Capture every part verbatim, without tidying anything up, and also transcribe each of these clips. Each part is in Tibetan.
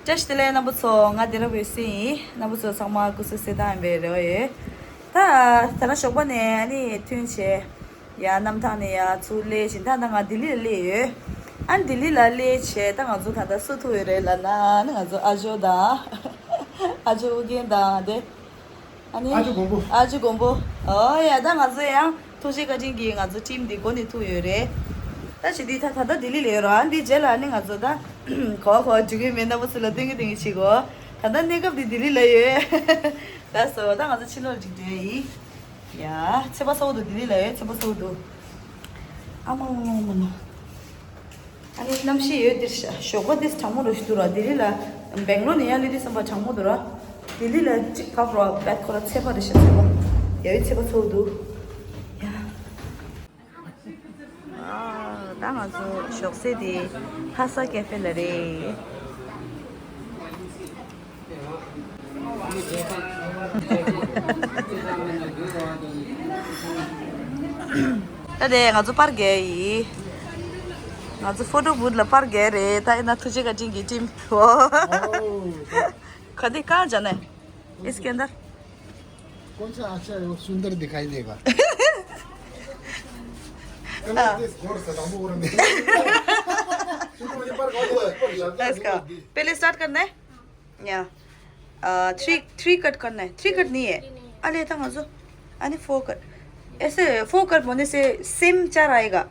བཀྲ་ཤིས་བདེ་ལེགས་རྣམ་པ་ཚོ། ང་བདེ་རབ་འོད་ཟེར་ཡིན། རྣམ་པ་ཚོ་ཚང་མ་སྐུ་གཟུགས་གསལ་ཐང་ཡིན་པའི་རེ་བ་ཡོད། ད་ད་ལྟ་ཞོགས་པ་ནས་ཨ་ནི་ཐོན་བྱས། ཡ་གནམ་ཐང་ནས་ཡ་ཚུར་སླེབས་བཞིན་ད་ལྟ་ང་ལྡི་ལི་ལ་སླེབས་ཡོད། ཨ་ནི་ལྡི་ལི་ལ་སླེབས་བྱས་ད་ང་ཚོ་ད་ལྟ་སུ་ཐུག་ཡོད་རེད་ལབ་ན་ཨ་ནི་ང་ཚོ་ཨ་ཇོ་དང་། ཨ་ཇོ་ཨུ་རྒྱན་དང་དེ། ཨ་ནི། ཨ་ཅོ་མགོན་པོ། ཨ་ཅོ་མགོན་པོ། ཨོ་ཡ་ད་ང་ཚོ་ཡང་ཐུགས་རྗེ་བཀའ་དྲིན་གྱིས་ང་ཚོ་ཊིམ་འདི་འགོ་ནས་ཐུག་ཡོད་རེད། ད་ཞི་དུས་ད་ད་ལྟ་ལྡི་ལི་ལ་ཡོད་ར་འདི་རྗེས་ལ་ཨ་ནི་ང་ཚོ་ད་གོ་གོ་འཇུག་གི་མེད་ན་པོ་སུ་ལ་སྟོན་གི་སྟོན་གི་བྱེད་གོ། ད་ལྟ་གནས་སྐབས་འདི་ལྡི་ལི་ལ་ཡོད། ད་སོ་ད་ང་ཚོ་ཕྱི་ལོགས་ཅིག་འགྲོ་ཡི། ཡ་ཚེ་པ་སོ་འདུག་ལྡི་ལི་ལ་ཡོད་ཚེ་པ་སོ་འདུག་ཨ་མ་མ་མ་མ། ཨ་ནི་གནམ་གཤིས་ཡོད་འདིར་ཤ་ཞོགས་པ་འདིར་གྲང་མོ་རུ་ཞིག་འདུག་ར། ལྡི་ལི་ལ་སྦེང་ལོར་ནས་ཡར་སླེབས་དུས་ཙམ་པ་གྲང་མོ་འདུག་ར། ལྡི་ལི་ལ་གཅིག་བབས་རོགས་བད་ཁོ་ར་ཚད་པ་རེད་ཤ་ཚད་པ། ཡ་ཡོད་ཚད་པ་ཚོགས་འདུག་ཡ། ཨ་ད་ང་ཚོ་ཞོགས་ཟས་དེ་ཧ་ས་ཀེ་ཧྥེ་ལ་རེད། ད་དེ་ང་ཚོ་པར་རྒྱག་ཡིན། ང་ཚོ་ཕོ་ཊོ་བུད་ལ་པར་རྒྱག་རེད། ད་ཡིན་ན་ཐུགས་རྗེ་བཀའ་དྲིན་གྱི་ཊིམ། ཁ་དེ་གང་ཅག་ནས་ཨིས་ཀེན་དར། कौन सा अच्छा है, वो सुंदर दिखाई देगा। हाँ। कलर देख, घोर सा, तंबू घोर में। सुंदर मुझे पर कौन है? Let's go. पहले स्टार्ट करना है। या। थ्री थ्री कट करना है। थ्री कट नहीं है। अरे था मजो। अरे फोर कट। ऐसे फोर कट होने से सेम चार आएगा।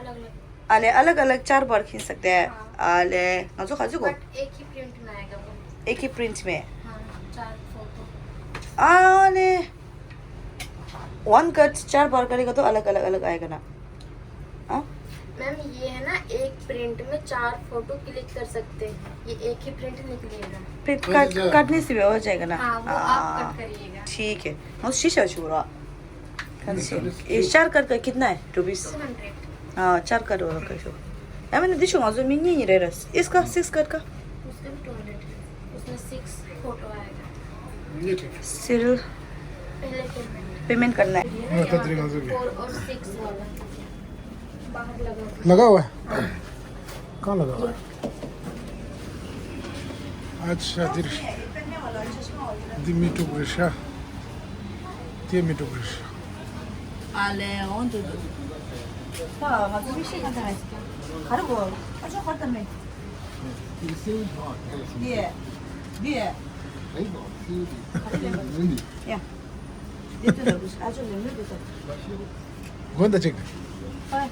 अलग अलग। अरे अलग अलग चार बार खींच सकते हैं। हाँ। अरे मजो खाजू को। बट एक ही प्रिंट में आएगा वो। एक ही प्रिंट में। हाँ, चार फोटो। अरे वन कट चार बार करेगा तो अलग अलग अलग आएगा ना। हाँ? मैम, ये है ना, एक प्रिंट में चार फोटो क्लिक कर सकते हैं। ये एक ही प्रिंट निकलेगा। प्रिंट कट करने से भी हो जाएगा ना? हाँ, वो आप कट करिएगा। ठीक है। और शीशा छू रहा। ये चार कट का कितना है रुपीस? Two hundred. हाँ, चार कट और कर दो। मैंने दिशो माजो मिनी नहीं रह रहा। इसका सिक्स कट का? उसका भी टू हंड्रेड है। उसमें सिक्स फोटो आएगा। सीरियल पेमेंट करना है। फोर और सिक्स वाला बाहर लगा हुआ है। लगा हुआ है? हाँ। कहाँ लगा हुआ है? अच्छा, दिर दिमी टुक रिशा। दिमी टुक Risha. Ale, on to do. हाँ, मैं तुम्हें शेयर करता है। हर वो, अच्छा, करता मैं। ये, ये। 야, 네, 또 여기 아주 melme 됐어. Gonda chik. 아,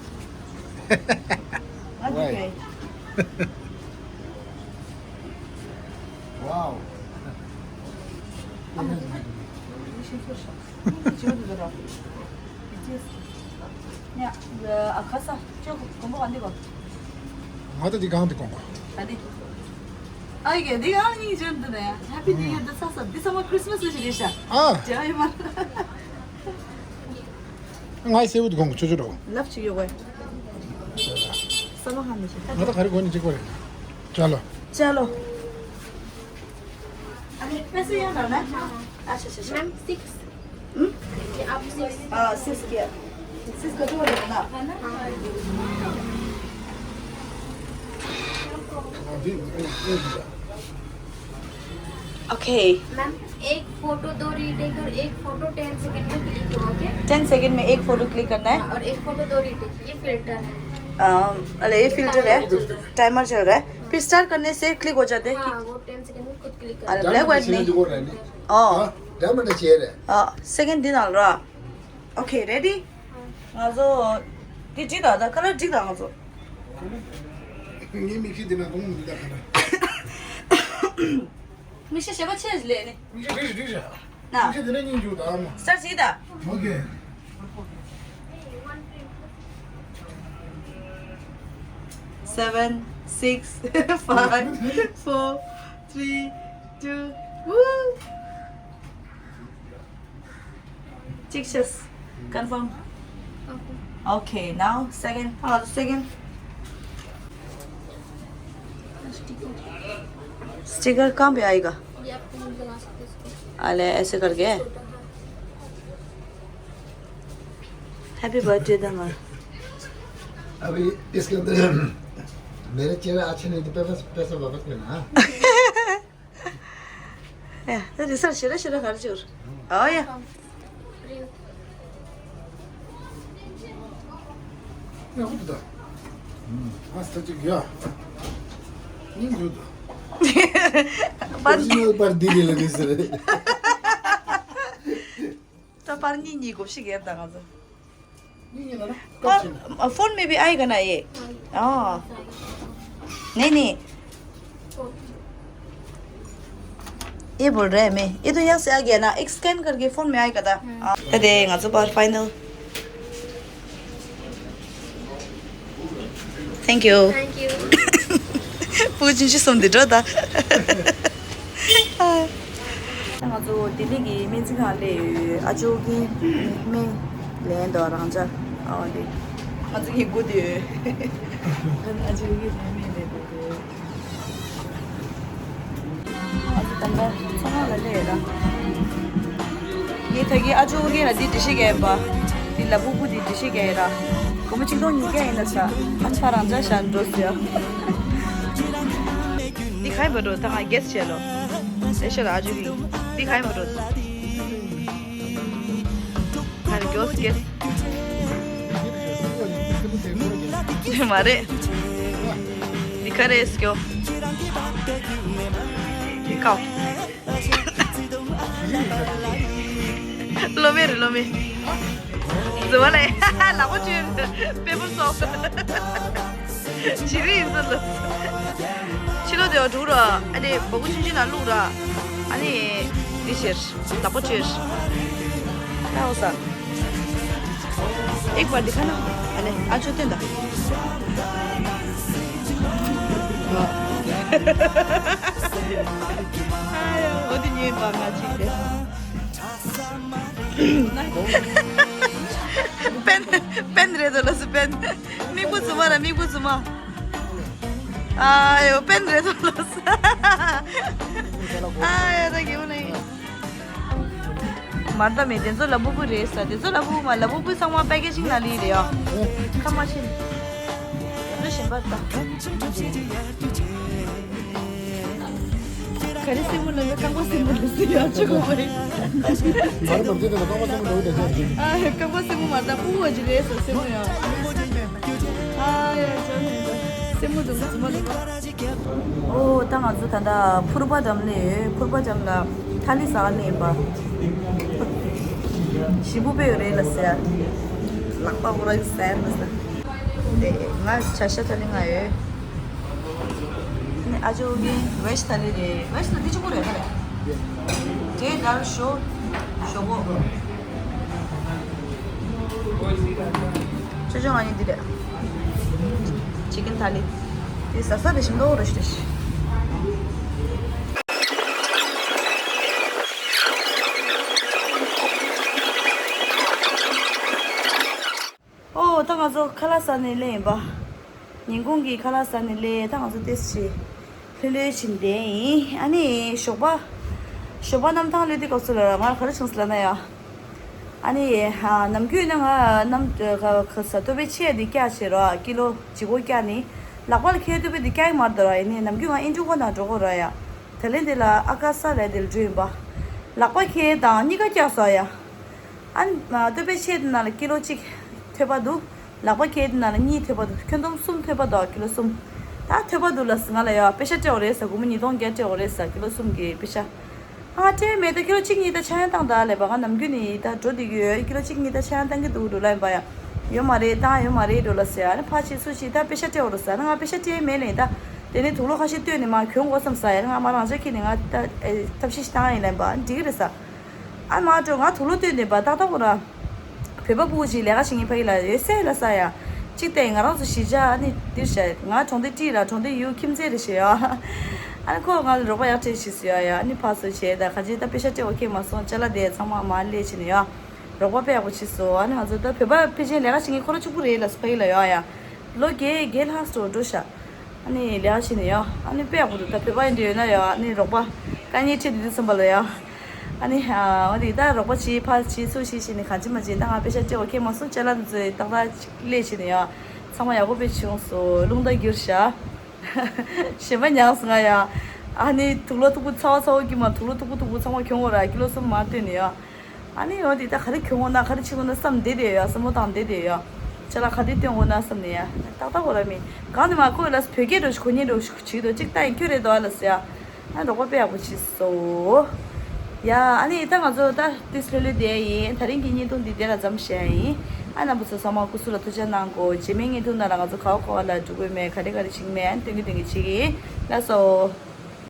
아, 오케이. Wow. 지워도 되라. 야, 그, 아, 가서 저거 공부 안 되고. Mata di gang di kong. 안 돼. 아, 이게 내가 하는 얘기 좀 드네. Happy New Year 도 썼어. This summer Christmas wish 되셔. 아. 제가 말. Ngai se ud gong chu chu ro. Love to you, boy. Sama han ni. Mata khari goni chik pare. Chalo. चलो। अरे, पैसे यहाँ डालना है? अच्छा, अच्छा, अच्छा। Ma'am, six. हम्म? ये आप सिक्स। हाँ, सिक्स किया। सिक्स का टू हंड्रेड ना? OK। मैम, एक फोटो दो रीटेक और एक फोटो टेन सेकंड में क्लिक करोगे। टेन सेकंड में एक फोटो क्लिक करना है। हाँ, और एक फोटो दो रीटेक, ये फिल्टर है। अम, अरे, ये फिल्टर है। टाइमर चल रहा है। फिर स्टार्ट करने से क्लिक हो जाते हैं कि हाँ, वो टेन सेकंड में खुद क्लिक कर अरे, ब्लैक व्हाइट नहीं। हाँ। हाँ, सेकंड दिन आ रहा। OK, ready? हाँ। ང་ཚོ་འདི་འགྲིག་དང་ད་ཁ་ལར་འགྲིག་དང་ང་ཚོ། ངའི་མིག་ཤེལ་འདི་ན་གོང་མི་འདི་ད་ཁ་ལར། མིག་ཤེལ་ཞེ་པོ་ཆེ་ལས་ནི། མིག་ཤེལ་འགྲིག་ཤི་འགྲིག་ཤི། ན། མིག་ཤེལ་འདི་ན་སྙིང་རྗེ་དང་མ། སྟར་ཅིག་དང་། ཨོ་ཁེ། Seven, six, five, four, three, two, woo! Chicks, confirm. Okay, now second. हाँ, second. स्टिकर कहाँ पे आएगा? ये आप लगा सकते हैं इसको। अले, ऐसे करके? छोटा, हाँ। Happy birthday, Dama. अभी इसके अंदर मेरे चेहरा अच्छे नहीं तो पैसा, पैसा वापस करना, हाँ? ཡ། ད་རེས་སར་ཞེ་དྲག་ཞེ་དྲག་ག་རེ་བྱོས། ཨོ་ཡ། ཡག་པོ་འདུག་ད། ཨ་སྟ་ཅིག་ཡ། སྙིང་རྗེ་འདུག་པར་ཅི་ནོ་པར་འདི་རེད་ལ་ནི་ཟེར། ད་པར་གཉིས་གཉིས་གོ་ཤིག་ཡབ་ད་ང་ཚོ། नहीं है ना? और फोन में भी आएगा ना ये? हाँ। नहीं, नहीं। ये बोल रहे हैं मैं, ये तो यहाँ से आ गया ना, एक स्कैन करके फोन में आएगा था। हाँ। हाँ। ད་དེ་ང་ཚོ་པར་ཕའི་ནལ། Thank you. Thank you. ཕྲུ་གུ་ཆུང་ཆུང་གསུམ་འདི་འགྲོ་ད། ད་ང་ཚོ་ལྡི་ལི་གི་སྨན་རྩིས་ཁང་སླེབས་ཡོད། ཨ་ཅོ་གིས་སྨན་ལེན་འདུག་རང་ཅག་ཨ་འདི། ང་ཚོ་གི་སྒུག་བསྡད་ཡོད། ཨ་ཅོ་གིས་སྨན་ལེན་འདུག་ང་ཚོ་ད་ལྟ་ཚོང་ཁང་ལ་སླེབས་ཡོད་ར། ངས་ད་གིན་ཨ་ཅོ་གིས་ལ་འདི་འགྲེལ་བཤད་རྒྱག་ཡིན་པ། འདི་ལ་ཕྲུ་གུ་འདི་འགྲེལ་བཤད་རྒྱག་ཡིན་ར། སྒོར་མོ་ཆིག་སྟོང་ཉིས་བརྒྱ་ཡིན་ན་ས། ཨ་ནི་ཕར་རང་ཅག་བཞག་འགྲོ་ཟེར། འདི་ག་ཡིན་པ་འགྲོ་ད་ང་གེ་སི་བྱས་ལོ། ཨེ་ཤ་ལ་ཨ་ཅོ་གིས། འདི་ག་ཡིན་པ་འགྲོ། ང་རེ་གོ་སི་གེ་སི། མ་རེད། འདི་ག་རེད་སྐྱོ། འདི་ཁ། ལོ་མེ་རེད་ལོ་མེ། འཛུལ་བ་ལས་ལག་པ་བཅོས། པེ་པར་སོགས། བྱི་རིལ་ཡིན་ཟེར་ལ། ཕྱི་ལོགས་དེ་བ་འགྲོ་ར། ཨ་ནི་སྦ་ཁུག་ཆུང་ཆུང་ནང་བླུགས་ར། ཨ་ནི་འདི་བྱས། ལག་པ་བཅོས། ད་འོ་ས། एक बार दिखा ना। अरे, आ चुते दा। हाँ। आयो, वो दिन ये बांगा चीते। पेन, पेन रे तो लस पेन। मी कुछ मारा, मी कुछ मा। आयो, पेन रे तो लस। आयो, तो क्यों नहीं? མར་ད་མེད། དེ་ཚོ་ལ་ཕྲུ་གུ་རེད་ས། དེ་ཚོ་ལ་ཕྲུ་གུ་མ། ལ་ཕྲུ་གུ་ཚང་མ་པེ་ཀེ་ཇིང་ནང་ལ་ཡོད་རེད་ཡ། ཁ་མ་ཤེས། ལོ་གཞན་པ་ད། ག་རེ་སེན་མོ་ལ་ཡོད། རྐང་པ་སེན་མོ་ལ་སུ་ཡ་ཆོག་གོ་བ་རེད། མར་མ་མཛེས་དེ་ལ་རྐང་པ་སེན་མོ་ལ་ཡོད་དེ་ཚོ་ཡ། ཨ་རྐང་པ་སེན་མོ་མ་ད་ཕྲུ་གུ་བ་ཅིག་རེད་ས་སེན་མོ་ཡ། ཨ་ཡ་ཅོ་ཧེ་ད་སེན་མོ་དུ་མ་དུ་མ་དུ་མ། ཨོ་ད་ང་ཚོ་ད་ལྟ་ཕུར་པ་འགྲམ་ལ་ཡོད། ཕུར་པ་འགྲམ་ལ་ཐ་ལི་ཟ་ག་སླེབས་པ། ཞིམ་པོ་དཔེ་ཡོད་རེད་ལ་ཟེར། ལག་པ་ཁོ་རང་གིས་ཟ་ཡ་མ་ཟ། དེ་ང་བྱ་ཤ་ཐ་ལི་ང་ཡོད། ནི་ཨ་ཅོ་གི་ཝེཇ་ཐ་ལི་རེད། ཝེཇ་ཐ་ལི་ཆུང་ཀུ་རེད་ཁ་རེད། དེ་ལྟར་ཞོ་ཞོ་པོ། ཅོ་ཅོ་ང་ཡིན་འདི་རེད། ཅི་ཀན་ཐ་ལི། དེ་ཟ་ས་རེ་ཞིམ་མདོག་རེ་ཞིག་རེད། ཨོ་ད་ང་ཚོ་ཁ་ལག་ཟ་ནས་སླེབས་ཡིན་པ། ཉིན་གུང་གི་ཁ་ལག་ཟ་ནས་སླེབས། ད་ང་ཚོ་ཏེས་ཆེ། ལྷོད་ལྷོད་ཕྱིན་བསྡད་ཡིན། ཨ་ནི་ཞོགས་པ། ཞོགས་པ་གནམ་ཐང་ལྷོད་དུས་སྐབས་སུ་ལ་ང་ག་རེ་བྱུང་སོང་ལབ་ན་ཡ། ཨ་ནི་ནམ་རྒྱུན་ན་ང་གནམ་ག་ག་ས་ལྟོ་ཕད་ཆས་འདི་བཀྱག་བྱེད་རོགས། ཀི་ལོ་ལྗིད་ཁོག་བཀྱག་ནི། ལག་པ་ལ་འཁྱེར་ལྟོ་ཕད་འདི་བཀྱག་གི་མ་རེད་དོ་ར། ཡིན་ནི་ནམ་རྒྱུན་ང་ཨིན་ཌུ་ཁོ་ནང་འགྲོ་གོ་ར་ཡ། དེ་ལས་འདི་ལ་ཨ་ཀ་ས་ལ་འདིར་འགྲོ་ཡིན་པ། ལག་པ་འཁྱེར་དང་གཉིས་ཀ་བཀྱག་སོང་ཡ། ཨ་ནི་ལྟོ་ཕད་ཆས་འདི་ནང་ལ་ཀི་ལོ་གཅིག་ཐོད་པ་འདུག་ལག་པ་འཁྱེར་དེ་ནང་ལ་གཉིས་ཐོད་པ་འདུག་ཁྱོན་བསྡོམས་གསུམ་ཐོད་པ་འདུག་ཀི་ལོ་གསུམ། ད་ཐོད་པ་འདུག་ལབ་སོང་ང་ལ་ཡ། པེ་ཤ་སྤྲད་དགོས་རེད་ཟེར། སྒོར་མོ་ཉིས་སྟོང་བརྒྱ་སྤྲད་དགོས་རེད་ཟེར། ཀི་ལོ་གསུམ་གྱི་པེ་ཤ། ཨ་ང་སྤྲད་མེད། ད་ཀི་ལོ་གཅིག་གཉིས་ད་ཆག་ཡང་བཏང་ད་ལབ་པ། ང་ནམ་རྒྱུན་ནས་ད་འགྲོ་བསྡད་ཀྱི་ཡོད། ཀི་ལོ་གཅིག་གཉིས་ད་ཆག་ཡང་བཏང་གི་འདུག་འགྲོ་ལབ་ཡིན་པ་ཡ། ཡོད་མ་རེད། བཏང་ཡོད་མ་རེད་འགྲོ་ལབ་ཟེར། ཨ་ནི་ཕར་ཕྱིན་ཚུར་ཕྱིན་ད་པེ་ཤ་སྤྲད་དགོས་རེད་ཟེར། ཨ་ནི་ང་པེ་ཤ་སྤྲད་མེད་ལབ་ཡིན། ད་དེ་ནས་དུག་ལོག་ཁ་ཤས་བཏོན་ནས་མར་གྱོན་དགོས་བསམ་ས་ཡ། ཨ་ནི་ང་མར་རང་འཇགས་ཁྱེར་ནས་ང་ད་ཨེ་ཐབས་ཤེས་ཤིག་བཏང་ཡིན་ལབ་ཡིན་པ། ཨ་ནི་འགྲིག་གི་རེད་ཟེར། ཨ་མ་འགྲོ། ང་དུག་ལོག་བཏོན་ནས་པ་ཏག་ཏག་འོ་ར། བོད་པ་ཕྲུ་གུ་ཅིག་ལས་ཀ་བྱེད་མཁན་ཕ་གི་ལ་ཡོད་ཟེར་ལབ་ས་ཡ། གཅིག་བལྟས་ང་རང་ཚོ་གཞིས་ཆགས་ཨ་ནི་འདིར་བྱས། ང་གྲོང་སྡེ་ཊི་ར། གྲོང་སྡེ་ཡུལ་ཁྱིམ་མཚེས་རེད་ཞེས་ཡ། ཨ་ནི་ཁོ་ང་ལ་རོགས་པ་ཡག་སྤྲད་ཤིག་ཟེར་ཡ། ཡ་ཨ་ནི་ཕར་ཚུར་བྱས། ད་ག་ཅི་ད་པེ་ཤ་སྤྲད་པ་ཁྱེད་མ་སོང་། ཅ་ལག་དེ་ཚང་མ་མར་སླེབས་བྱས་ནས་ཡ། རོགས་པ་དཔེ་ཡག་པོ་བྱས་སོང་། ཨ་ནི་ང་ཚོ་ད་བོད་པ་ཕལ་ཆེར་ལས་ཀ་བྱེད་མཁན་ཁོ་རང་གཅིག་པུ་རེད་ལབ་སོང་ཕ་གི་ལ་ཡ། ཡ་ལོ་བརྒྱད་བརྒྱད་ལྷག་འགྲོ་འགྲོ་ཤག་ཨ་ནི་ལས་ཀ་བྱས་ནས་ཡ། ཨ་ནི་དཔེ་ཡག་པོ་འདུག་ད་བོད་པ་ཡིན་འདྲ་ཡོད་ན་ཡ། ཨ་ནི་རོགས་པ་དཀའ་ངལ་འཕྲད་དུས་དུས་ཙམ་པ་ལ་ཡ། ཨ་ནི་ཨ་འོ་དེ་ད་རོགས་པ་བྱེད་ཕར་བྱེད་ཚུར་བྱེད་བྱས་ནས་གང་བྱེད་མ་བྱེད། ད་ང་པེ་ཤ་སྤྲད་པ་ཁྱེད་མ་སོང་། ཅ་ལག་འདི་ཚོ་ཏག་ཏག་ཅིག་སླེབས་བྱས་ནས་ཡ། ཚང་མ་ཡག་པོ་དཔེ་བྱུང་སོང་། རླུང་རྟ་འགྱུར་ཤག་ཞེན་པ་མྱངས་སོང་ང་ཡ། ཨ་ ཨ་ནི་དུག་ལོག་མཐུག་པོ་ཚ་བ་ཚ་བ་གྱིས་མ་དུག་ལོག་མཐུག་པོ་མཐུག་པོ་ཚང་མ་གྱོན་དགོས་ར་ཀི་ལོ་གསུམ་མ་བཏོན་ནས་ཡ། ཨ་ནི་འོ་དེ་ད་ག་རེ་གྱོན་དགོས་ན་ག་རེ་བྱེད་དགོས་ན་བསམ་བསྡད་དེ་ཡ། བསམ་བློ་བཏང་བསྡད་དེ་ཡ། ཅ་ལག་ག་དེ་བཏོན་དགོས་ན་བསམ་ནས་ཡ། ཏག་ཏག་གོ་ར་མི་གང་ནས་མ་གོ་ལ་བོད་སྐད་འགྲོ་ཞིག་གོ་ཉན་འགྲོ་ཞིག་བྱེད་དོ་ཅིག་ལྟ་ཡིན་ཁྱོད་རེད་དོ་ཨ་ལ་ཟེར་ཡ། ཨ་རོགས་པ་དཔེ་ཡག་པོ་བྱས་སོ། ཡ་ཨ་ནི་ད་ང་ཚོ་ད་ཏིས་ལྷོད་ལྷོད་བསྡད་ཡིན། ད་རིང་གི་བརྙན་ཐུང་འདི་དེ་ལ་མཚམས་བཞག་ཡིན། ཨ་རྣམ་པ་ཚོ་ཚང་མ་སྐུ་གཟུགས་ལ་ཐུགས་ཅག་གནང་གོ་རྗེས་མའི་བརྙན་ཐུང་ནང་ལ་ང་ཚོ་ག་བ་ག་བ་ལ་འགྲོ་དགོས་མེད་ག་རེ་ག་རེ་བྱེད་ཀྱི་མེད་སྟོན་གི་སྟོན་གི་བྱེད་ཀྱི་ཡིན་ལགས་སོ།